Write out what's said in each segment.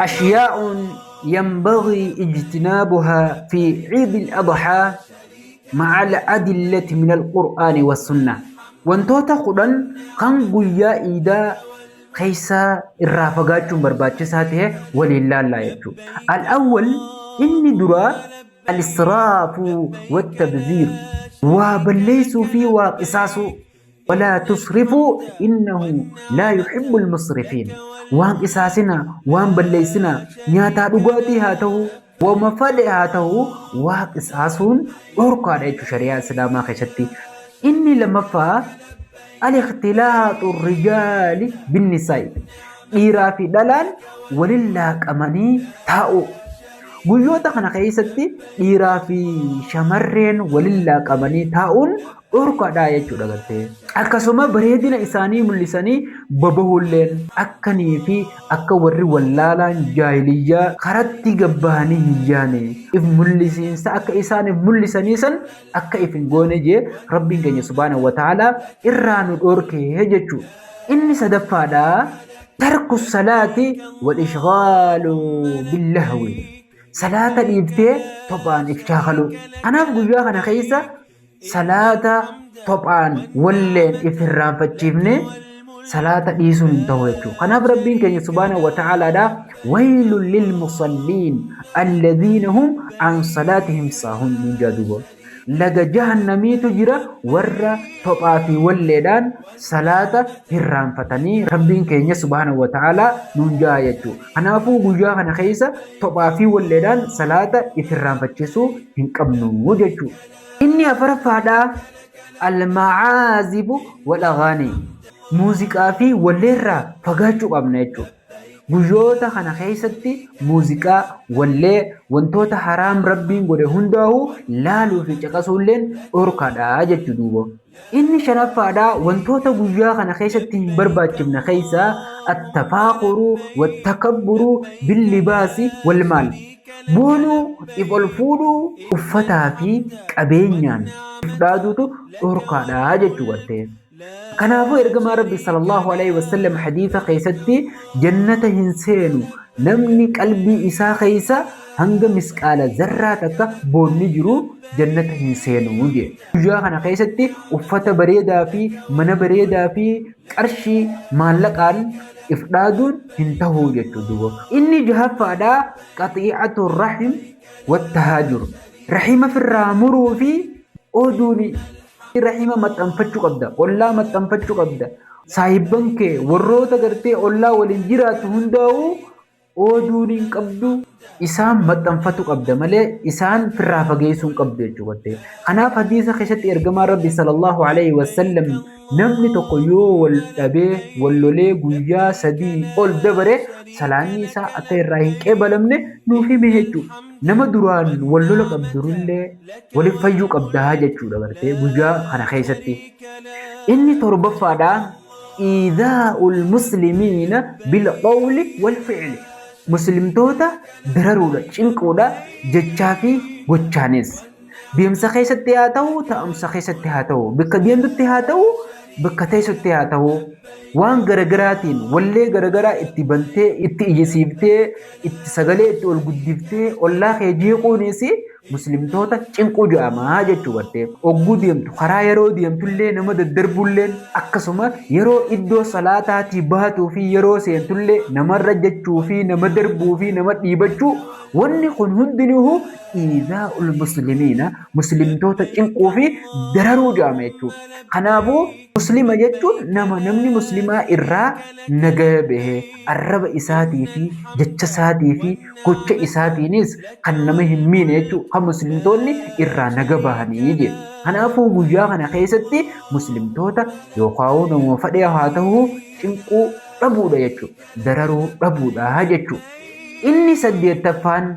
Ashyaa'un yanbagii ijtinaabuhaa fi ciidil adhaa ma'al adillati minal qur'aani wassunnah. Wantoota 10 kan guyyaa iidaa keessaa irraa fagaachuun barbaachisaa ta'e waliin laallaa jechuudha. Al-awwal inni duraa al-israafu wattabziir waa balleessuu fi waa qisaasuu. Walaa tusrifuu innahu laa yuhibbul musrifiin. Waan qisaasinaa, waan balleessinaa, nyaataa dhugaatii haa ta'uu, wama fadhe haa ta'uu waa qisaasuun dhorkaadha jechuudha shari'aa Islaamaa keessatti. Inni lammaffaa al-ikhtilaaxu rijaali binnisaa'i. Dhiiraa fi dhalaan walin laaqamanii taa'uu. Guyyoota kana keessatti dhiiraa fi shamarreen walin laaqamanii taa'uun dhorkaadha jechuudha gartee. Akkasuma bareedina isaanii mul'isanii babahuulleen akkanii fi akka warri wallaalaan jaahiliyyaa karatti gabbahanii hin yaane if mul'isiinsa akka isaan if mul'isanii san akka if hin goone jee Rabbiin keenya subhaanahu wa ta'aalaa irraa nu dhorkee jechuudha. Inni sadaffaadha tarku salaati wal ishghaalu billahwi. Salaata dhiiftee tophaan if shaakaluu. Kanaaf guyyaa kana keessa Salaata tophaan walleen if hirraanfachiifne salaata dhiisuun hin ta'u jechuudha. Kanaaf Rabbiin keenya subhaanahu wa ta'aalaadha waylun lil musalliin alladhiina hum an salaatihim saahun nuun jaa duuba. Laga jahannamiitu jira warra tophaa fi walleedhaan salaata hirraanfatanii Rabbiin keenya subhaanahu wa ta'aalaa nuun jaa jechuudha. Kanaafuu guyyaa kana keessa tophaa fi walleedhaan salaata if hirraanfachiisuu hin qabnu jechuudha. Inni afaraffaadhaa al-ma'aazibu wal aghaanii muuziqaa fi walleerraa fagaachuu qabna jechuudha. Guyyoota kana keessatti muuziqaa, wallee, wantoota haraam Rabbiin godhe hundaa'uu laaluu fi caqasuulleen dhorkaadha jechuu duuba. Inni shanaffaadha wantoota guyyaa kana keessatti hin barbaachifne keessaa attafaaquru wattakabburu billibaasi wal maal. Boonuu, if ol fuudhuu, uffataa fi qabeenyaan if dhaaduutu dhorkaadha jechuu gartee. Kanaafuu ergamaa Rabbi sallallahu alaihi wasallam hadiisa keessatti jannata hin seenu namni qalbii isaa keessa hanga misqaala zarraa takka boonni jiru jannata hin seenu jedhe. Guyyaa kana keessatti uffata bareedaa fi mana bareedaa fi qarshii maallaqaan if dhaaduun hin tahu jechuudha duuba. Inni jahaffaadha qaxiicatu rahim wattahaajur. Rahima firraa muruu fi oduuni rahima maxxanfachuu qabda, ollaa maxxanfachuu qabda. Saahibban kee warroota gartee ollaa waliin jiraattu hundaa'uu Ooduun hin qabdu isaan maxxanfatu qabda malee isaan firraa fageessuu hin qabdu jechuudha gartee. Kanaaf hadiisa keessatti ergamaan Rabbi sallallahu alaihi wasallam namni tokko yoo wal dhabee wal lolee guyyaa sadii ol dabare salaanni isaa akka irraa hin qeebalamne nuuf hime jechuudha. Nama duraan wal lola qabdurullee waliif fayyuu qabdaa jechuudha gartee guyyaa kana keessatti. Inni torbaffaadha. Iidaa'ul muslimiina bil qawli wal fi'li. Muslimtoota dararuudha, cinquudha jechaa fi gochaanis. Deemsa keessatti haa ta'u, taa'umsa keessatti haa ta'u, bakka deemtutti haa ta'u, bakka teessutti haa ta'u, waan garagaraatiin wallee garagaraa itti bantee, itti iyyisiiftee, itti sagalee itti ol guddiftee ollaa kee jeequunis muslimtoota cinquu jedhama jechuu gartee. Ogguu deemtu karaa yeroo deemtullee nama daddarbulleen akkasuma yeroo iddoo salaataatii baatuu fi yeroo seentullee namarra jechuu fi nama darbuu fi nama dhiibachuu wanni kun hundinuu iizaa'ul muslimiina muslimtoota cinquu fi dararuu jedhama jechuudha. Kanaafuu muslima jechuun nama namni muslimaa irraa nagaya bahe arraba isaatii fi jecha isaatii fi gocha isaatiinis kan nama hin miine jechuudha. Kan muslimtoonni irraa naga bahanii jedhu. Kanaafuu guyyaa kana keessatti muslimtoota yookaan nama fadhee haa ta'u cinquu dhabuudha jechuudha. Dararuu dhabuudha jechuudha. Inni saddeettaffaan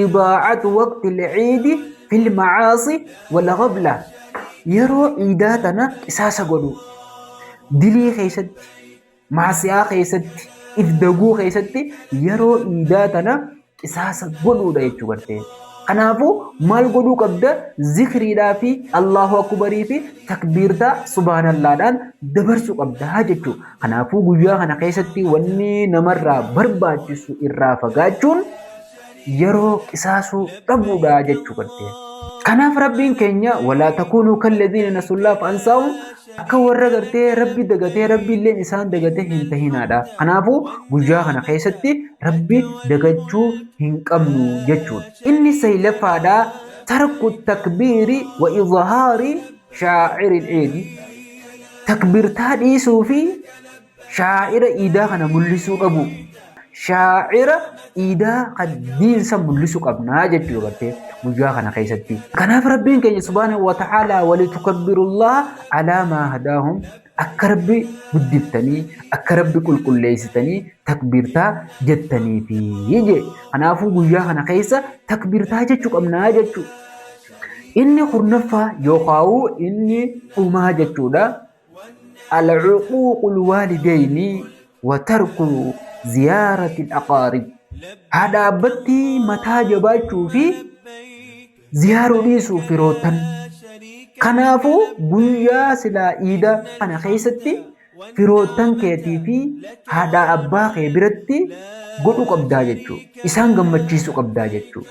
idaa'atu waqti al-ciidi fil macaasi wal ghafla. Yeroo ciidaa tana qisaasa godhuu. Dilii keessatti Maasiyaa keessatti, if daguu keessatti yeroo iidaa tana qisaasa godhuudha jechuu gartee. Kanaafuu maal godhuu qabda? Zikriidhaa fi Allaahu Akkubarii fi takbiirtaa subhaanallaadhaan dabarsuu qabda jechuudha. Kanaafuu guyyaa kana keessatti wanni namarraa barbaachisu irraa fagaachuun yeroo qisaasuu dhabuudha jechuu gartee. Kanaaf Rabbiin keenya walaa takuunuu kalladhiina nasullaa fa'ansaahum akka warra gartee Rabbi dagatee Rabbi illeen isaan dagatee hin tahinaadha. Kanaafuu guyyaa kana keessatti Rabbi dagachuu hin qabnu jechuudha. Inni saylaffaadha tarku takbiiri wa izhaari shaa'iri ciidi. Takbiirtaa dhiisuu fi Shaa'ira iidaa kana mul'isuu dhabu. Shaa'ira iidaa kan diinsa mul'isu qabnaa jechuudha gartee guyyaa kana keessatti. Kanaaf Rabbiin keenya subhaanahu wa ta'aalaa walitukabbirullaha alaa maa hadaahum akka Rabbi guddiftanii akka Rabbi qulqulleessitanii takbiirtaa jettaniifi jee. Kanaafuu guyyaa kana keessa takbiirtaa jechuu qabnaa jechuudha. Inni kurnaffaa yookaan inni dhumaa jechuudha. Al-uquuqul waalideyni wa tarku ziyaaratil aqaarib. Haadha abbatti mataa jabaachuu fi ziyaaruu dhiisuu firoottan. Kanaafuu guyyaa silaa iida kana keessatti firoottan keetii fi haadha abbaa kee biratti godhuu qabdaa jechuudha. Isaan gammachiisuu qabdaa jechuudha.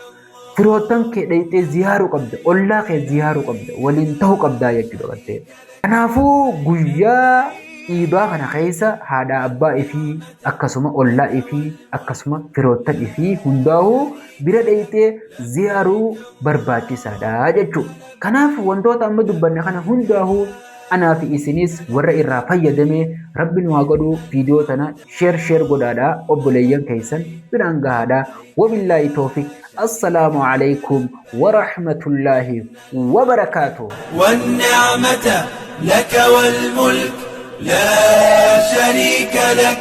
Firoottan kee dhayxee ziyaaruu qabda, ollaa kee ziyaaruu qabda, waliin ta'uu qabdaa jechuudha gartee. Kanaafuu guyyaa iidaa kana keessa haadha abbaa ifii akkasuma ollaa ifii akkasuma firoottan ifii hundaa'uu bira dhayxee ziyaaruu barbaachisaadha jechuudha. Kanaaf wantoota amma dubbanne kana hundaa'uu anaa fi isinis warra irraa fayyadame rabbi nu haa godhu. Viidiyoo tana sheer sheer godhaadha, obboleeyyan keessan biraan gahaadha. Wabillaahi toofiq. Assalaamu alaikum warahmatullaahi wabarakaatuh. والنعمة لك والملك لا شريك لك.